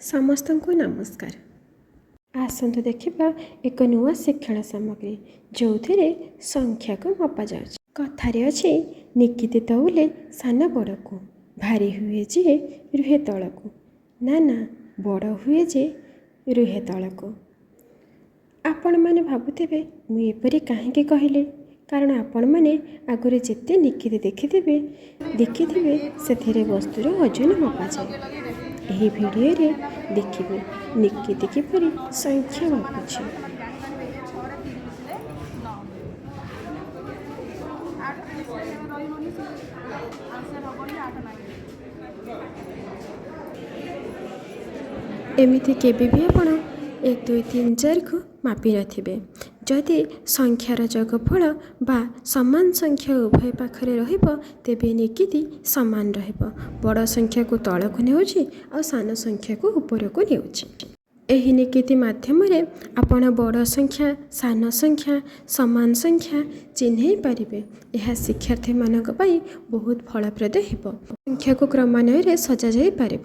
ସମସ୍ତଙ୍କୁ ନମସ୍କାର। ଆସନ୍ତୁ ଦେଖିବା ଏକ ନୂଆ ଶିକ୍ଷଣ ସାମଗ୍ରୀ, ଯେଉଁଥିରେ ସଂଖ୍ୟାକୁ ମପାଯାଉଛି। କଥାରେ ଅଛି, ନିକିତି ତଉଲେ ସାନ ବଡ଼କୁ, ଭାରି ହୁଏ ଯିଏ ରୁହେ ତଳକୁ। ନା ନା, ବଡ଼ ହୁଏ ଯେ ରୁହେ ତଳକୁ। ଆପଣମାନେ ଭାବୁଥିବେ ମୁଁ ଏପରି କାହିଁକି କହିଲି। କାରଣ ଆପଣମାନେ ଆଗରୁ ଯେତେ ନିକିତି ଦେଖିଥିବେ, ସେଥିରେ ବସ୍ତୁର ଓଜନ ମପାଯାଏ। ଏହି ଭିଡ଼ିଓରେ ଦେଖିବେ ନିକିତି କିପରି ସଂଖ୍ୟା ମାପୁଛି। ଛଅରେ ତିନି ମିଶିଲେ ନଅ। ଆଠରେ ମିଶିଲେ ରହିବନି, ଆନ୍ସର୍ ହେବନି, ଆଠ ନାହିଁ। ଏମିତି କେବେ ବି ଆପଣ 1, 2, 3, 4କୁ ମାପି ନଥିବେ। ଯଦି ସଂଖ୍ୟାର ଯୋଗଫଳ ବା ସମାନ ସଂଖ୍ୟା ଉଭୟ ପାଖରେ ରହିବ, ତେବେ ନିକିତି ସମାନ ରହିବ। ବଡ଼ ସଂଖ୍ୟାକୁ ତଳକୁ ନେଉଛି ଆଉ ସାନ ସଂଖ୍ୟାକୁ ଉପରକୁ ନେଉଛି। ଏହି ନିକିତି ମାଧ୍ୟମରେ ଆପଣ ବଡ଼ ସଂଖ୍ୟା, ସାନ ସଂଖ୍ୟା, ସମାନ ସଂଖ୍ୟା ଚିହ୍ନେଇ ପାରିବେ। ଏହା ଶିକ୍ଷାର୍ଥୀମାନଙ୍କ ପାଇଁ ବହୁତ ଫଳପ୍ରଦ ହେବ। ସଂଖ୍ୟାକୁ କ୍ରମାନ୍ୱୟରେ ସଜାଯାଇପାରିବ।